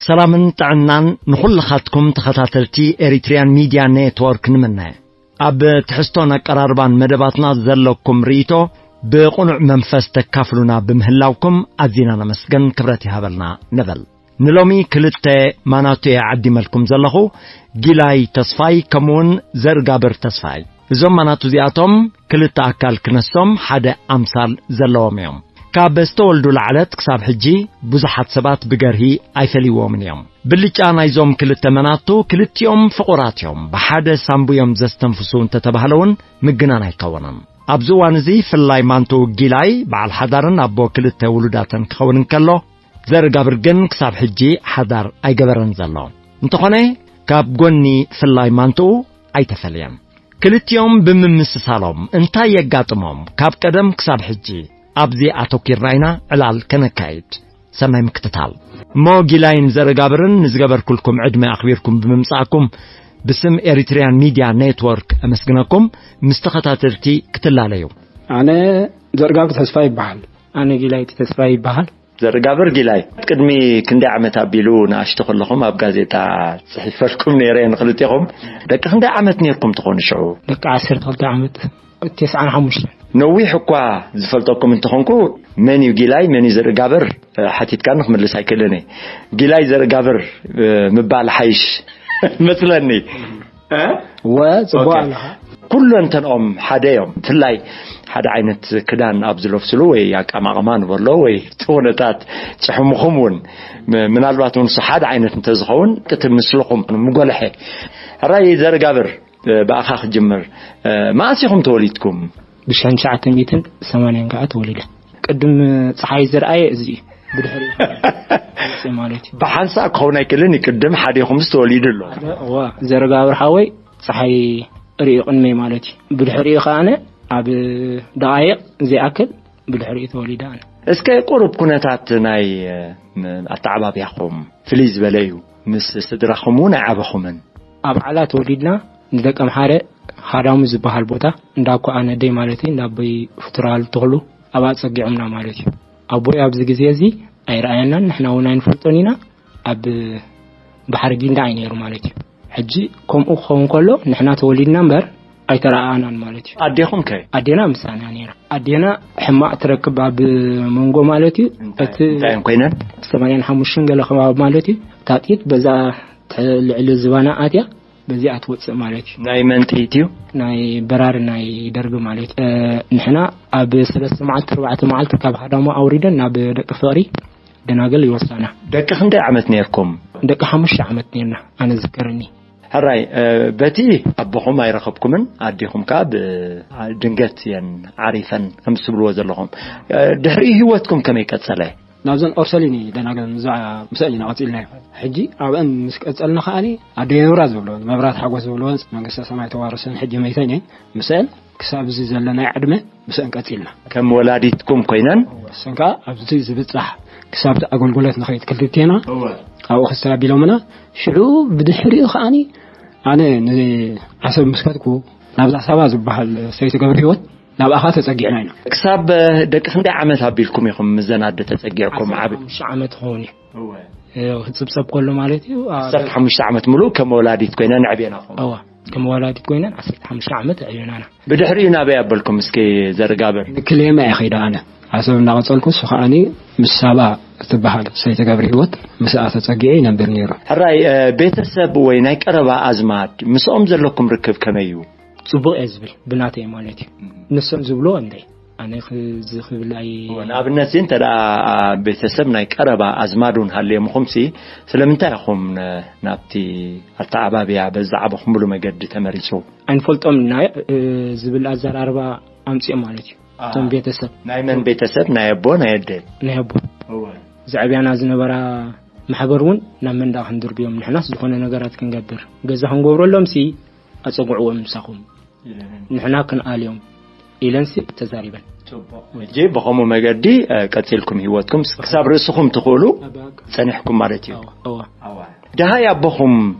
ሰላምን ጥዕናን ንኹልኻትኩም ተኸታተልቲ ኤሪትሪያን ሚድያ ኔትወርክ ንምነ። ኣብ ትሕዝቶን ኣቀራርባን መደባትና ዘለኩም ርእይቶ ብቕኑዕ መንፈስ ተካፍሉና ብምህላውኩም ኣዚና ነመስገን፣ ክብረት ይሃበልና ንብል። ንሎሚ ክልተ ማናቱ እየ ዓዲመልኩም ዘለኹ፣ ጊላይ ተስፋይ ከምኡውን ዘርጋብር ተስፋይ። እዞም ማናቱ እዚኣቶም ክልተ ኣካል ክነሶም ሓደ ኣምሳል ዘለዎም እዮም። ካብ ዝተወልዱ ላዕለት ክሳብ ሕጂ ብዙሓት ሰባት ብገርሂ ኣይፈልይዎምን እዮም። ብልጫ ናይዞም ክልተ መናቱ ክልቲኦም ፍቑራት እዮም። ብሓደ ሳንቡ እዮም ዘስተንፍሱ እንተተባህለ እውን ምግናን ኣይከውንን። ኣብዚ እዋን እዚ ፍላይ ማንቱ ጊላይ በዓል ሓዳርን ኣቦ ክልተ ውሉዳትን ክኸውን እንከሎ፣ ዘርጋብር ግን ክሳብ ሕጂ ሓዳር ኣይገበረን ዘሎ። እንተኾነ ካብ ጎኒ ፍላይ ማንትኡ ኣይተፈልየን። ክልቲኦም ብምምስሳሎም እንታይ የጋጥሞም? ካብ ቀደም ክሳብ ሕጂ ኣብዚ ኣተኲርና ኢና ዕላል ከነካይድ። ሰናይ ምክትታል። እሞ ጊላይን ዘርጋብርን ንዝገበርኩልኩም ዕድመ ኣኽቢርኩም ብምምጻእኩም ብስም ኤሪትሪያን ሚድያ ኔትወርክ ኣመስግነኩም። ምስ ተኸታተልቲ ክትላለዩ። ኣነ ዘርጋብር ተስፋ ይበሃል። ኣነ ጊላይቲ ተስፋ ይበሃል። ዘርጋብር ጊላይ፣ ቅድሚ ክንደይ ዓመት ኣቢሉ ንኣሽቱ ከለኹም ኣብ ጋዜጣ ጽሒፈልኩም ነይረ ንኽልቴኹም። ደቂ ክንደይ ዓመት ነይርኩም ትኾኑ ሽዑ? ደቂ ዓሰርተ ክልተ ዓመት፣ ተስዓን ሓሙሽተን። ነዊሕ እኳ ዝፈልጠኩም እንተኾንኩ፣ መን እዩ ጊላይ፣ መን እዩ ዘርጋብር፣ እ፣ ሓቲትካኒ ክምልስ ኣይክእልን እየ። ጊላይ ዘርጋብር፣ እ፣ ምባል ሓይሽ መስለኒ። እ? ወ፣ ጽቡቕ ኦኬ። ኣለኻ። ኩለንተንኦም ሓደ እዮም። ብፍላይ ሓደ ዓይነት ክዳን ኣብ ዝለብስሉ ወይ ኣቀማቕማ ንበሎ ወይ እቲ ኩነታት ጭሕምኹም እውን ም-፣ ምናልባት እውን ንሱ ሓደ ዓይነት እንተዝኸውን እቲ ምስልኹም ምጎልሐ። ሕራይ ዘርጋብር፣ እ፣ ብኣኻ ክጅምር። እ፣ መኣስ ኢኹም ተወሊድኩም? ብሽሕን ትሽዓተ ሚእትን ሰማንያን ከኣ ተወሊደ። ቅድም ጸሓይ ዝረኣየ እዚ እዩ። ብድሕሪኡ ማለት እዩ። ብሓንሳእ ክኸውን ኣይክእልን እዩ። ቅድም ሓዲኹምስ ተወሊዱ ኣሎ። እዋ፣ ዘረጋብር ሓወይ ጸሓይ ርእዩ ቅድመይ ማለት እዩ። ብድሕሪኡ ከኣ ኣነ ኣብ ደቓይቕ ዘይኣክል ብድሕሪኡ ተወሊደ ኣነ። እስከ ቁሩብ ኩነታት ናይ፣ እ፣ ኣተዓባብያኹም ፍልይ ዝበለ እዩ። ምስ ስድራኹም እውን ኣይዓበኹምን። ኣብ ዓላ ተወሊድና ንደቂ ኣምሓረ ሃዳሙ ዝበሃል ቦታ እንዳ ኣኮ ኣነደይ ማለት እዩ፣ እንዳ ኣቦይ ፍቱራል ተኽሉ ኣብኣ ጸጊዖምና ማለት እዩ። ኣቦይ ኣብዚ ግዜ እዚ ኣይረኣየናን፣ ንሕና እውን ኣይንፈልጦን ኢና። ኣብ ባሕሪ ጊንዳዕ እዩ ነይሩ ማለት እዩ። ሕጂ ከምኡ ክኸውን ከሎ ንሕና ተወሊድና እምበር ኣይተረኣኣናን ማለት እዩ። ኣዴኹም ከ? ኣዴና ምሳና ነይራ። ኣዴና ሕማቕ ትረክብ ኣብ መንጎ ማለት እዩ። እንታይ፣ እቲ እንታይ እዮም ኮይነን? ሰማንያን ሓሙሽተን ገለ ከባቢ ማለት እዩ። እታ ጥይት በዛ ትሕ-፣ ልዕሊ ዝባና ኣትያ በዚኣ ትወጽእ ማለት እዩ። ናይ መን ጥይት እዩ? ናይ በራሪ ናይ ደርጊ ማለት እዩ። እ፣ ንሕና ኣብ ሰለስተ መዓልቲ፣ ኣርባዕተ መዓልቲ ካብ ሃዳሞ ኣውሪደን ናብ ደቂ ፍቕሪ ደናግል ይወስዳና። ደቂ ክንደይ ዓመት ነይርኩም? ደቂ ሓሙሽተ ዓመት ነይርና፣ ኣነ ዝከረኒ። ሕራይ፣ እ፣ በቲ ኣቦኹም ኣይረኸብኩምን፣ ኣዴኹም ከኣ ብ-፣ ድንገት እየን ዓሪፈን ከም ትብልዎ ዘለኹም። እ፣ ድሕሪ ህይወትኩም ከመይ ቀጸለ? ናብዘን ኦርሰሊኒ ደናግል እዛ ምስአን ኢና ቀጺልናዮ። ሕጂ ኣብአን ምስ ቀጸልና ከኣኒ ኣደይ ንብራት ዝብልወን፣ መብራት ሓጎስ ዝብልወን፣ መንግስተ ሰማይ ተዋርሰን፣ ሕጂ መይተን እየን። ምስአን ክሳብ እዚ ዘለናዮ ዕድመ ምስአን ቀጺልና። ከም ወላዲትኩም ኮይነን? እሰን ከኣ ኣብዚ ዝብጻሕ ክሳብ እቲ ኣገልግሎት ንኸይድ ክልቴና እወ። ኣብኡ ክስተባቢሎምና። ሽዑ ብድሕሪኡ ከኣኒ ኣነ ንዓሰብ ምስ ከድኩ ናብዛ ሳባ ዝበሃል ሰይቲ ገብረ ህይወት ናብኣኻ ተጸጊዕና ኢና። ክሳብ ደቂ ክንደይ ዓመት ኣቢልኩም ኢኹም ምዘን ኣደ ተጸጊዕኩም ዓቢ? ዓሰርተ ሓሙሽተ ዓመት ክኸውን እዩ። እወ። እ፣ ክጽብጸብ ከሎ ማለት እዩ። ኣ፣ ዓሰርተ ሓሙሽተ ዓመት ሙሉእ ከም ወላዲት ኮይነን ኣዕብየናኹም? እወ፣ ከም ወላዲት ኮይነን ዓሰርተ ሓሙሽተ ዓመት ኣዕብየናና። ብድሕሪኡ ናበይ ኣበልኩም እስኪ ዘርጋብር? ንክሌማ እየ ከይደ ኣነ። ዓሰብ እናቐጸልኩ፣ እሱ ከኣኒ ምስ ሳባ እትበሃል ሰይቲ ገብረ ህይወት ምስኣ ተጸጊዐ ይነብር ነይሩ። ሕራይ፣ እ፣ ቤተሰብ ወይ ናይ ቀረባ ኣዝማድ ምስኦም ዘለኩም ርክብ ከመይ እዩ? ጽቡቕ እየ ዝብል ብናተይ ማለት እዩ። እም። ንሶም ዝብልዎ እንደ ኣነ ክ-፣ እዚ ክብል ኣይ-፣ እወ፣ ንኣብነት እዚ እንተ ደኣ ቤተሰብ ናይ ቀረባ ኣዝማድ እውን ሃልዮምኹምሲ፣ ስለምንታይ ኢኹም ን-፣ ናብቲ ኣተዓባብያ በዚ ዝዓበኹምሉ መገዲ ተመሪጹ? ኣይንፈልጦም ኢና፣ እ፣ ዝብል ኣዘራርባ ኣምጺኦም ማለት እዩ። ኣሃ። እቶም ቤተሰብ። ናይ መን ቤተሰብ? ናይ ኣቦ፣ ናይ ኣደ? ናይ ኣቦ። እወ። ዘዕብያና ዝነበራ ማሕበር እውን ናብ መንዳ ክንድርብዮም፣ ንሕናስ ዝኾነ ነገራት ክንገብር፣ ገዛ ክንገብረሎምሲ ኣጸግዕዎም ምሳኹም። ኢለን። ንሕና ክንኣልዮም ኢለንሲ ተዛሪበን። ጽቡቕ። ሕጂ ብኸምኡ መገዲ፣ እ፣ ቀጺልኩም ህይወትኩም ስ-፣ ክሳብ ርእስኹም ትኽእሉ ኣብ በቃ። ጸኒሕኩም ማለት እዩ። እወ፣ እወ። ኣዋ። ደሃይ ኣቦኹም፣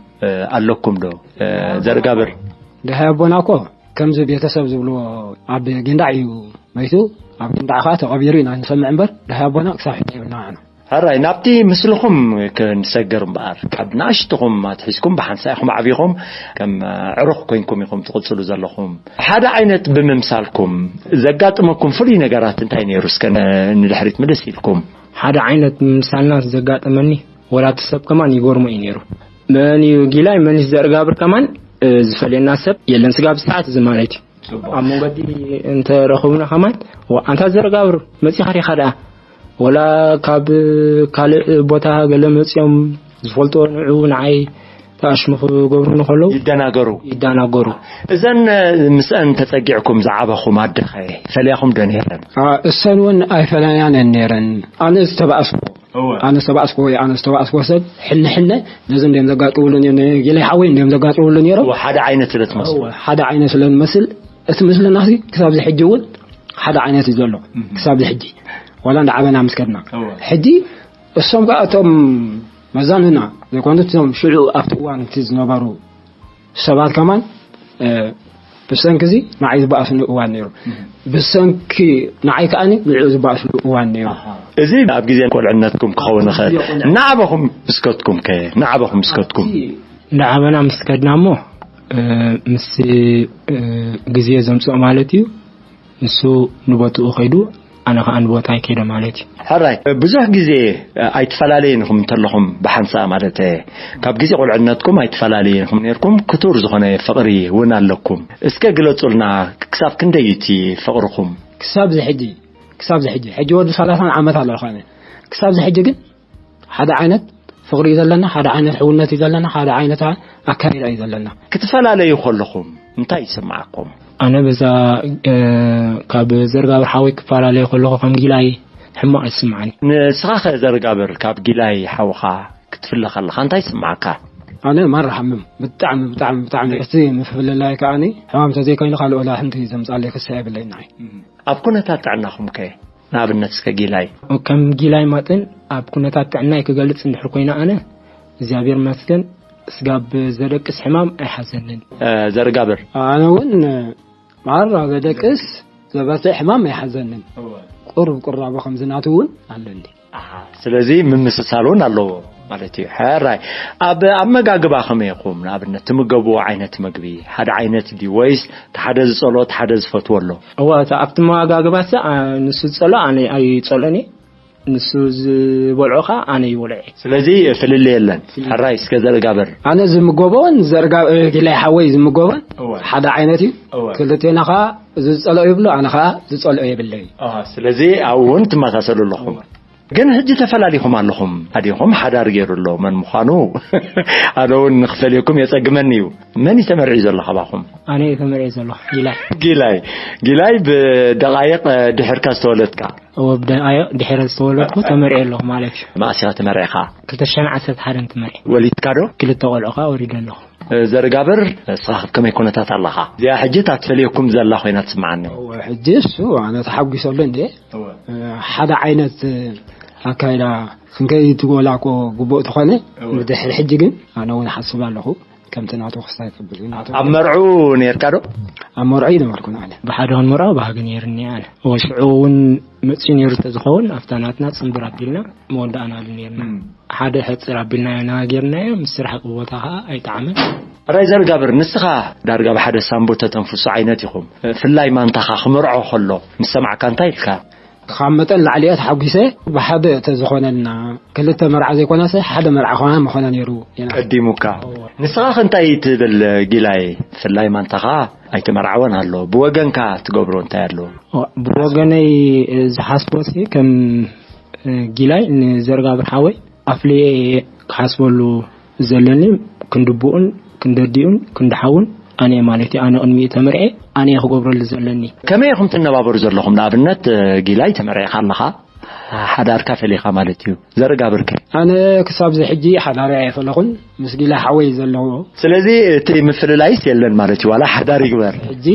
እ፣ ኣለኩም ዶ? እ፣ ዘርጋብር? ደሃይ ኣቦና እኮ ከምዚ ቤተሰብ ዝብልዎ ኣብ ጊንዳዕ እዩ መይቱ፣ ኣብ ጊንዳዕ ኸኣ ተቐቢሩ ኢና ንሰምዕ እምበር፣ ደሃይ ኣቦና ክሳብ ሕጂ የብልና ኣነ። ሕራይ፣ ናብቲ ምስልኹም ክንሰገር እምበኣር፣ ካብ ንኣሽትኹም ኣትሒዝኩም ብሓንሳእ ኢኹም ዓቢኹም፣ ከም ኣዕሩኽ ኮይንኩም ኢኹም ትቕጽሉ ዘለኹም። ሓደ ዓይነት ብምምሳልኩም ዘጋጥመኩም ፍሉይ ነገራት እንታይ ነይሩ? እስከ ን-፣ ንድሕሪት ምልስ ኢልኩም። ሓደ ዓይነት ምምሳልና ዘጋጠመኒ፣ ወላ እቲ ሰብ ከማን ይገርሞ እዩ ነይሩ። መን እዩ ጊላይ፣ መን እዩ ዘርጋብር ከማን፣ እ፣ ዝፈልየና ሰብ የለን። ስጋብ ሰዓት እዚ ማለት እዩ። ጽቡቕ። ኣብ መንገዲ እንተ ረኸብና ከማን፣ "ዋ፣ ኣንታ ዘርጋብር መጺኻ ዲኻ ደኣ?" ወላ ካብ ካልእ ቦታ ገለ መጺኦም ዝፈልጦ ንዑ ንዓይ ተኣሽሙ ክገብሩ ንኸለዉ ይደናገሩ። ይደናገሩ። እዘን ምስአን ተጸጊዕኩም ዝዓበኹም ኣደኸ ፈለያኹም ዶ ነይረን? አ፣ እሰን እውን ኣይፈለያንን ነይረን። ኣነ ዝተባእስኩ፣ እወ። ኣነ ዝተባእስኩ ወይ ኣነ ዝተባእስኩ ሰብ ሕነ ሕነ ነዚ እንዲኦም ዘጋጥሙሉ፣ ጌላይ ሓወይ እንዲኦም ዘጋጥሙሉ ነይሮም። እወ፣ ሓደ ዓይነት ስለ ትመስሉ። እወ፣ ሓደ ዓይነት ስለ ንመስል፣ እቲ ምስልናሲ ክሳብ እዚ ሕጂ እውን ሓደ ዓይነት እዩ ዘሎ። እህ። ክሳብ እዚ ሕጂ፣ ዋላ እንዳዓበና ምስ ከድና። እወ። ሕጂ እሶም ከኣ እቶም መዛንና ዘይኮኑ፣ እቶም ሽዑ ኣብቲ እዋን እቲ ዝነበሩ ሰባት ከማን፣ እ፣ ብሰንኪ እዚ ንዓይ ዝበኣሱኒ እዋን ነይሩ። እህ። ብሰንኪ ንዓይ ከኣኒ ንዕኡ ዝበኣሱሉ እዋን ነይሩ። ኣሃ። እዚ ኣብ ግዜ ቁልዕነትኩም ክኸውን ይኽእል። ኣብ ግዜ ቁልዕነት። ንዓበኹም ምስከትኩም ከ? ንዓበኹም ምስከትኩም? ኣብቲ እንዳዓበና ምስ ከድና እሞ፣ እ፣ ምስ፣ እ፣ ግዜ ዘምጽኦ ማለት እዩ። ንሱ ንቦትኡ ከይዱ፣ ኣነ ኸኣ ንቦታይ ከይደ ማለት እዩ። ሕራይ፣ ብዙሕ ግዜ ኣይትፈላለዩን ኢኹም እንተለኹም ብሓንሳእ ማለት እየ። ካብ ግዜ ቁልዕነትኩም ኣይትፈላለዩን ኢኹም ነይርኩም፣ ክቱር ዝኾነ ፍቕሪ እውን ኣለኩም። እስከ ግለጹልና፣ ክሳብ ክንደይ እዩ እቲ ፍቕርኹም? ክሳብ እዚ ሕጂ፣ ክሳብ እዚ ሕጂ፣ ሕጂ ወዲ ሰላሳን ዓመት ኣለኹ ኣነ። ክሳብ እዚ ሕጂ ግን ሓደ ዓይነት ፍቕሪ እዩ ዘለና፣ ሓደ ዓይነት ሕውነት እዩ ዘለና፣ ሓደ ዓይነት ኣካይዳ እዩ ዘለና። ክትፈላለዩ ከለኹም እንታይ ይስምዓኩም? ኣነ በዛ፣ እ፣ ካብ ዘርጋብር ሓወይ ክፈላለዩ ከለኹ ከም ጊላይ ሕማቕ ይስምዓኒ። ንስኻ ኸ ዘርጋብር ካብ ጊላይ ሓውኻ ክትፍለ ከለኻ እንታይ ይስምዓካ? ኣነ ማራ ሓምም፣ ብጣዕሚ፣ ብጣዕሚ፣ ብጣዕሚ። እቲ ምፍልላይ ከኣኒ ሕማም ተዘይኮይኑ ካልእ ወላ ሓንቲ ዘምጻለይ ክሳ የብለይን ንዓይ። ኣብ ኩነታት ጥዕናኹም ከ? ንኣብነት እስከ ጊላይ። ከም ጊላይ መጠን ኣብ ኩነታት ጥዕናይ ክገልጽ እንድሕር ኮይነ ኣነ፣ እግዚኣብሔር ይመስገን፣ ስጋብ ዘደቅስ ሕማም ኣይሓዘንን። እ፣ ዘርጋብር። ኣነ እውን ማራ ዘደቅስ ዘበርትዕ ሕማም ኣይሓዘንን። እወ። ቁሩብ ቁራቦ ከምዚ ናቱ እውን ኣለኒ። ኣሃ፣ ስለዚ ምምስሳል እውን ኣለዎ ማለት እዩ። ሕራይ። ኣብ ኣመጋግባ ከመይ ኢኹም? ንኣብነት ትምገብዎ ዓይነት ምግቢ ሓደ ዓይነት ድዩ ወይስ እቲ ሓደ ዝጸልኦ እቲ ሓደ ዝፈትዎ ኣሎ? እወ፣ እቲ ኣብቲ መጋግባስ፣ ኣ፣ ንሱ ዝጸልኦ ኣነ ኣይጸልኦን እየ። ንሱ ዝበልዖ ኸኣ ኣነ ይበልዖ እየ። ስለዚ ፍልልይ የለን። ፍልልይ። ሕራይ እስከ ዘርጋብር። ኣነ ዝምገቦን ዘርጋ-፣ እ፣ ጊላይ ሓወይ ዝምገቦን እወ። ሓደ ዓይነት እዩ። እወ። ክልቴና ኸኣ እዚ ዝጸልኦ ይብሎ፣ ኣነ ኸኣ ዝጸልኦ የብለይ። ኣሃ፣ ስለዚ ኣብኡ እውን ትመሳሰሉ ኣለኹም። እወ። ግን ሕጂ ተፈላሊኹም ኣለኹም። ኣዴኹም ሓዳር ገይሩ ኣሎ። መን ምዃኑ ኣነ እውን ንክፈልየኩም የጸግመኒ እዩ። መን እዩ ተመርዒ ዘሎ ካባኹም? ኣነ እየ ተመርዒ ዘለኹ፣ ጊላይ። ጊላይ፣ ጊላይ ብደቓይቕ፣ እ፣ ድሕርካ ዝተወለድካ? እወ፣ ብደቓይቕ ድሕረ ዝተወለድኩ ተመርዒ ኣለኹ ማለት እዩ። መኣስ ኢኻ ተመርዒኻ? ክልተ ሽሕን ዓሰርተ ሓደን ተመርዒ። ወሊድካ ዶ? ክልተ ቆልዑ ከኣ ወሪደ ኣለኹ። እ፣ ዘርጋብር፣ እስኻ ከመይ ኩነታት ኣለኻ? እዚኣ ሕጂ እታ ትፈልየኩም ዘላ ኮይና ትስምዓኒ። እወ፣ ሕጂ እሱ ኣነ ተሓጒሰሉ እንዴ? እወ። እ፣ ሓደ ዓይነት ኣካይዳ ክንከይድ ወላ እኮ ግቡእ ተኾነ፣ እወ። ብድሕሪ ሕጂ ግን ኣነ እውን እሓስብ ኣለኹ። ከምቲ ናቱ ክስታይ ክብል እዩ፣ ናቱ ኣብ መርዑ ነርካ ዶ? ኣብ መርዑ ይነበርኩ ንዓለ። ብሓደ ክንመርዖ ባህጊ ነይርኒ ኣነ። እወ፣ ሽዑ እውን መጺኡ ነይሩ ተዝኸውን፣ ኣብታ ናትና ጽንብር ኣቢልና መወዳእናሉ ነይርና። እም። ሓደ ሕጽር ኣቢልና ኢና ጌርናዮ፣ ምስ ስራሕ ቦታ ኸኣ ኣይጠዓመን። ራይ ዘርጋብር፣ ንስኻ ዳርጋ ብሓደ ሳምቦ ተተንፍሱ ዓይነት ኢኹም። ፍላይ ማንታኻ ክመርዖ ከሎ ምስ ሰማዕካ እንታይ ኢልካ? ካብ መጠን ላዕሊ እየ ተሓጒሰ። ብሓደ ተዝኾነልና፣ ክልተ መርዓ ዘይኮነሰ ሓደ መርዓ ኾና ምኾነ ነይሩ። ኢና ቀዲሙካ። እወ። ንስኻ ከ እንታይ ትብል ጊላይ? ፍላይ ማንታኻ ኣይተመርዓወን ኣሎ። ብወገንካ ትገብሮ እንታይ ኣሎ? እወ፣ ብወገነይ ዝሓስቦሲ ከም እ፣ ጊላይ ንዘርጋብር ሓወይ ኣፍልየ ክሓስበሉ ዘለኒ ክንድብኡን ክንደዲኡን ክንድሓውን ኣነ ማለት እዩ። ኣነ ቅድሚኡ ተመርዔ ኣነ ክገብረሉ ዘለኒ። ከመይ ኢኹም ትነባበሩ ዘለኹም? ንኣብነት፣ እ፣ ጊላይ ተመርዒኻ ኣለኻ፣ ሓዳርካ ፈሊኻ ማለት እዩ። ዘርጋብርከ? ኣነ ክሳብ እዚ ሕጂ ሓዳሪ ኣይፈለኹን። ምስ ጊላይ ሓወይ ዘለዎ። ስለዚ እቲ ምፍልላይስ የለን ማለት እዩ፣ ዋላ ሓዳር ይግበር። ሕጂ፣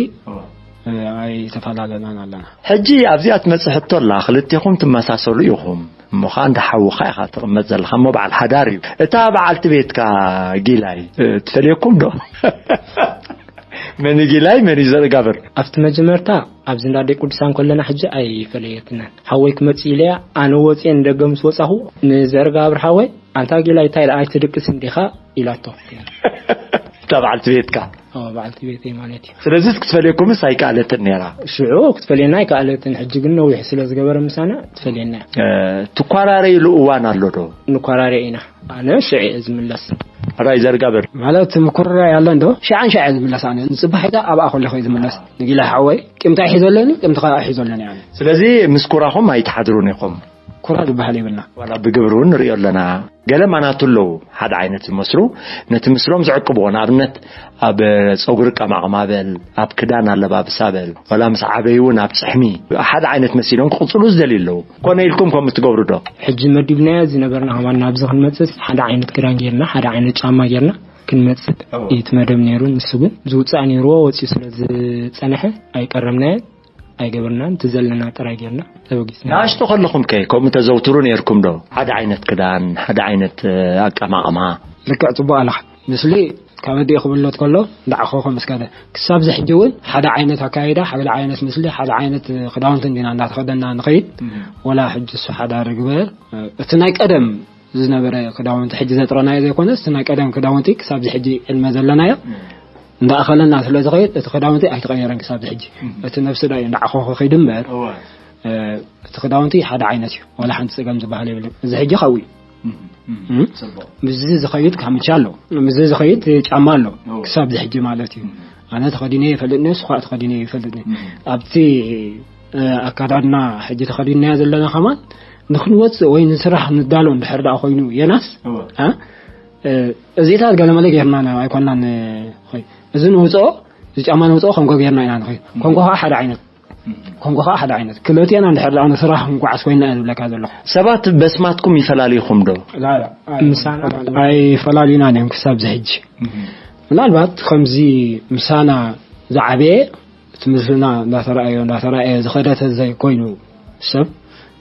እ፣ ኣይተፈላለናን ኣለና። ሕጂ ኣብዚኣ ትመጽእ ሕቶ ኣላ፣ ክልቴኹም ትመሳሰሉ ኢኹም። እሞ ኸኣ እንዳ ሓውኻ ኢኻ ትቕመጥ ዘለኻ፣ እሞ በዓል ሓዳር እዩ። እታ በዓልቲ ቤትካ ጊላይ፣ እ፣ ትፈልየኩም ዶ? መን ጊላይ መን ዘርጋብር? ኣብቲ መጀመርታ ኣብዚ እንዳ ደቂ ቅዱሳን ከለና ሕጂ ኣይፈለየትናን። ሓወይ ክመጽእ ኢለያ፣ ኣነ ወጽየ ንደገ ምስ ወጻኹ ንዘርጋብር ሓወይ፣ "ኣንታ ጊላይ እንታይ ደኣ ኣይትድቅስ እንዲኻ?" ኢላቶ። እታ በዓልቲ ቤትካ? ኦ፣ በዓልቲ ቤተይ ማለት እዩ። ስለዚስ ክትፈልየኩምስ ኣይከኣለትን ነይራ? ሽዑ ክትፈልየና ኣይከኣለትን። ሕጂ ግን ነዊሕ ስለ ዝገበረ ምሳና ትፈልየና እያ። እ፣ ትኳራረይሉ እዋን ኣሎ ዶ? ንኳራረይ ኢና። ኣነ ሽዑ እየ ዝምለስ። ራይ ዘርጋብር? ማለት ምኩርራይ ኣሎ እንዶ? ሽዓን ሽዓ እየ ዝምለስ ኣነ። ንጽባሕ ኢለ ኣብኣ ከለኹ እየ ዝምለስ። ንጊላ ሓወይ፣ ቂምታ ሒዞ ኣለኒ፣ ቂምትኻ ሒዞ ኣለኒ ኣነ። ስለዚ ምስ ኩራኹም ኣይትሓድሩን ኢኹም? ኩራ ዝበሃል የብልና። ዋላ ብግብሪ እውን ንሪኦ ኣለና። ገለ ማናቱ ኣለዉ፣ ሓደ ዓይነት ዝመስሉ፣ ነቲ ምስሎም ዝዕቅብዎ። ንኣብነት፣ ኣብ ጸጉሪ ቀማቕማ በል፣ ኣብ ክዳን ኣለባብሳ በል፣ ዋላ ምስ ዓበዩ እውን ኣብ ጭሕሚ ሓደ ዓይነት መሲሎም ክቕጽሉ ዝደልዩ ኣለዉ። ኮነ ኢልኩም ከምኡ ትገብሩ ዶ? ሕጂ መዲብናዮ ዝነበርና ከማን ናብዚ ክንመጽእ ሓደ ዓይነት ክዳን ጌርና፣ ሓደ ዓይነት ጫማ ጌርና ክንመጽእ እወ። እዩ እቲ መደብ ነይሩ። ንሱ ግን ዝውጻእ ነይርዎ ወጺኡ ስለ ዝጸንሐ ኣይቀረምናዮን፣ ኣይገበርናን። እቲ ዘለና ጥራይ ጌርና ተበጊስና። ንኣሽቱ ከለኹም ከ ከምኡ ተዘውትሩ ነይርኩም ዶ? ሓደ ዓይነት ክዳን፣ ሓደ ዓይነት፣ እ፣ ኣቀማቕማ? ልክዕ ጽቡቕ ኣለኻ። ምስሊ ካብ ኣዲኡ ክብለት ከሎ እንዳዓኾኸ ምስ ከደ። ክሳብ እዚ ሕጂ እውን ሓደ ዓይነት ኣካይዳ፣ ሓደ ዓይነት ምስሊ፣ ሓደ ዓይነት ክዳውንቲ እንዲና እንዳተኸደና ንኸይድ። እም። ወላ ሕጂ እሱ ሓደ ርግበ፣ እቲ ናይ ቀደም ዝነበረ ክዳውንቲ ሕጂ ዘጥረናዮ ዘይኮነስ፣ እቲ ናይ ቀደም ክዳውንቲ ክሳብ እዚ ሕጂ ዕድመ ዘለናዮ እም። እንዳኣኸለና ስለ ዝኸይድ፣ እቲ ክዳውንቲ ኣይተቐየረን ክሳብ እዚ ሕጂ። እም። እቲ ነብሲ ዳ እዩ እንዳዓኾኸ ከይዱ እምበር፣ እወ። እ፣ እቲ ክዳውንቲ ሓደ ዓይነት እዩ። ዋላ ሓንቲ ጸገም ዝበሃል የብሉን። እዚ ሕጂ ካብኡ እዩ። እም፣ እም፣ እም? ጽቡቕ። ምስዚ ዝኸይድ ካምቻ ኣሎ፣ ምስዚ ዝኸይድ ጫማ ኣሎ፣ ኦ። ክሳብ እዚ ሕጂ ማለት እዩ። እም። ኣነ ተኸዲነ ይፈልጥ ነየ፣ ንሱ ኸኣ ተኸዲነ ይፈልጥ ነየ። እም። ኣብቲ፣ እ፣ ኣካዳድና ሕጂ ተኸዲንናዮ ዘለና ከማን ንኽንወጽእ ወይ ንስራሕ ንዳሎ እንድሕር ደኣ ኮይኑ የናስ፣ እወ። እ፣ እ፣ እዚታት ገለመለ ጌርና ነ-፣ ኣይኮናን፣ እ፣ ኾይ-፣ እዚ ንውጽኦ፣ እዚ ጫማ ንውጽኦ ኮንጎ ጌርና ኢና ንኸይድ። እም። ኮንጎ ኸኣ ሓደ ዓይነት። ኮንጎ ኸዓ ሓደ ዓይነት። ክልቲኤና እንድሕር ደኣ ንስራሕ ክንጓዓዝ ኮይንና እየ ዝብለካ ዘለኹ። ሰባት በስማትኩም ይፈላልዩኹም ዶ? ላ፣ ላ። ምሳና ኣይፈላልዩናን እዮም ክሳብ እዚ ሕጂ። እህ። ምናልባት ከምዚ ምሳና ዝዓበየ እቲ ምስልና እንዳተራእዮ፣ እንዳተራእየ ዝኸደ ተዘይኮይኑ ሰብ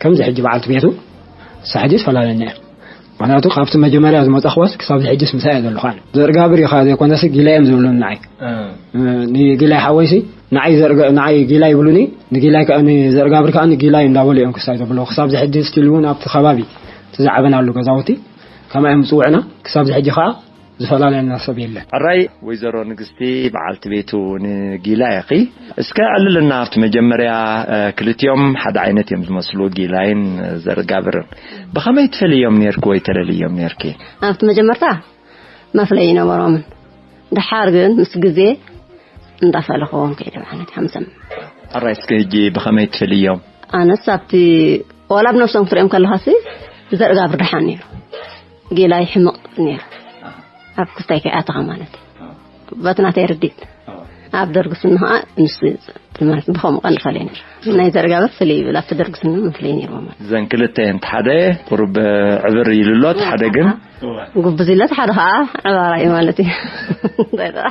ከምዚ ሕጂ በዓልቲ ቤቱ ንሳ ሕጂ ትፈላለየና እያ። ምኽንያቱ ካብቲ መጀመርያ ዝመጻኽዋስ ክሳብ እዚ ሕጂስ ምሳይ እየ ዘለኹ ኣነ። ዘርጋብር ኢኻ ዘይኮነስ ጊላ እዮም ዝብሉኒ ንዓይ። እ። እ፣ ንጊላይ ሓወይሲ ንዓይ ዘርጋ-፣ ንዓይ ጊላይ ይብሉኒ፣ ንጊላይ ከኣ፣ ንዘርጋብር ከኣ ንጊላይ እንዳበሉ እዮም ክሳብ ዘብልዎ። ክሳብ እዚ ሕጂ ስቲል እውን ኣብቲ ከባቢ እቲ ዝዓበናሉ ገዛውቲ ከማይ እዮም ዝጽውዕና። ክሳብ እዚ ሕጂ ከኣ ዝፈላለየና ሰብ የለን። ሕራይ ወይዘሮ ንግስቲ በዓልቲ ቤቱ ንጊላ ኢኺ። እስከ ኣዕልልና ኣብቲ መጀመርያ፣ እ፣ ክልቲኦም ሓደ ዓይነት እዮም ዝመስሉ፣ ጊላይን ዘርጋብርን። ብኸመይ ትፈልዮም ኔርኪ ወይ ተለልዮም ኔርኪ? ኣብቲ መጀመርታ መፍለይ ይነበሮምን። ደሓር ግን ምስ ግዜ እንዳፈለኽዎም ከይደ ማለት ሓምሰም። ሕራይ እስከ ሕጂ ብኸመይ ትፈልዮም? ኣነስ ኣብቲ ዋላ ብነብሶም ክትሪኦም ከለኻሲ ዘርጋብር ደሓን ነይሩ። ጌላይ ሕመቕ ነይሩ። ኣብ ክስታይ ከይኣተኻ ማለት እዩ። በቲ ናተይ ርዲት። ኣብ ደርጊ ስኒ ኸዓ ንሱ ማለት ብኸምኡ ቀንዲ ፈልየ ነይሩ። ናይ ዘርጋብር ፍልይ ይብል፣ ኣብቲ ደርጊ ስኒ መፍለይ ነይርዎ ማለት እዩ። እዘን ክልተ እየን፣ እቲ ሓደ ቁሩብ ዕብር ኢሉ ኣሎ፣ እቲ ሓደ ግን ጉብዝ ኢለ፣ እቲ ሓደ ኸዓ ዕባራ እዩ ማለት እዩ። እንታይ ደኣ?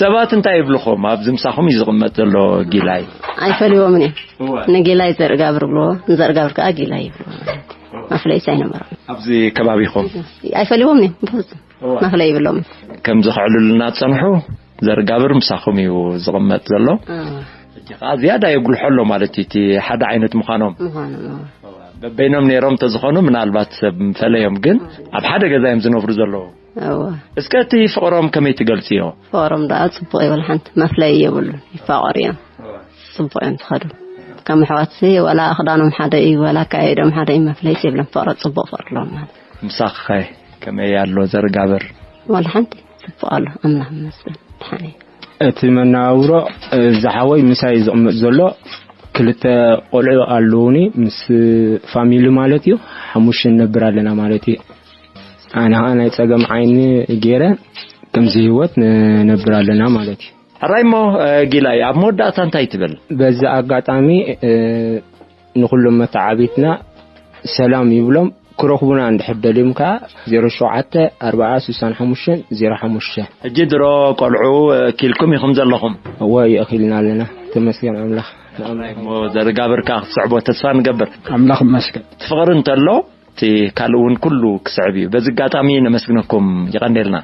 ሰባት እንታይ ይብልኹም? ኣብዚ ምሳኹም እዩ ዝቕመጥ ዘሎ ጊላይ። ኣይፈልይዎምን እዮም። እወ። ንጊላይ ዘርጋብር ይብልዎ፣ ንዘርጋብር ከኣ ጊላይ ይብልዎ ማለት እዩ። መፍለይስ ኣይነበሮም። ኣብዚ ከባቢኹም? ኣይፈልይዎምን እዮም፣ ብፍጹም። እወ። መፍለይ ይብሎምን። ከምዚ ከዕልሉና ዝጸንሑ፣ ዘርጋብር ምሳኹም እዩ ዝቕመጥ ዘሎ። እወ። ሕጂ ኸኣ ዝያዳ የጉልሖ ኣሎ ማለት እዩ፣ እቲ ሓደ ዓይነት ምዃኖም። ምዃኖም፣ እወ። እወ። በበይኖም ነይሮም እንተዝኾኑ፣ ምናልባት ሰብ ምፈለዮም፣ ግን ኣብ ሓደ ገዛ እዮም ዝነብሩ ዘለዉ። እወ። እስከ እቲ ፍቕሮም ከመይ ትገልጽዮ? ፍቕሮም ደኣ ጽቡቕ እዩ፣ ወላ ሓንቲ መፍለዪ የብሉን። ይፋቐሩ እዮም። እወ። ጽቡቕ እዮም ዝኸዱ። ከም ኣሕዋትሲ፣ ወላ ክዳኖም ሓደ እዩ፣ ወላ ኣካያይዶም ሓደ እዩ፣ መፍለይስ የብሎም። ፍቕሪ፣ ጽቡቕ ፍቕሪ ኣለዎም ማለት። ምሳኺኸ ከመይ ኣሎ ዘርጋብር? ወላ ሓንቲ ጽቡቕ ኣሎ፣ ኣምላኽ ይመስገን፣ ደሓን እዩ። እቲ መነባብሮ፣ እ፣ ዝሓወይ ምሳይ ዝቕመጥ ዘሎ ክልተ ቆልዑ ኣለዉኒ፣ ምስ ፋሚሊ ማለት እዩ። ሓሙሽተ ንነብር ኣለና ማለት እዩ። ኣነ ኸኣ ናይ ጸገም ዓይኒ ገይረ ከምዚ ህይወት ንነብር ኣለና ማለት እዩ። ሕራይ እሞ፣ እ፣ ጊላይ፣ ኣብ መወዳእታ እንታይ ትብል? በዚ ኣጋጣሚ፣ እ፣ ንኹሎም መተዓቢትና ሰላም ይብሎም። ክረኽቡና እንድሕር ደልዮም ከኣ ዜሮ ሸውዓተ ኣርብዓ ስሳን ሓሙሽተን ዜሮ ሓሙሽተ። ሕጂ ድሮ ቆልዑ፣ እ፣ ኪልኩም ኢኹም ዘለኹም? እወ፣ ይእኺልና ኣለና። ተመስገን ኣምላኽ። ሕራይ እሞ ዘርጋብር ከኣ ክትስዕቦ ተስፋ ንገብር። ኣምላኽ ይመስገን። እቲ ፍቕሪ እንተሎ፣ እቲ ካልእ እውን ኩሉ ክስዕብ እዩ። በዚ ኣጋጣሚ ነመስግነኩም፣ የቐንየልና።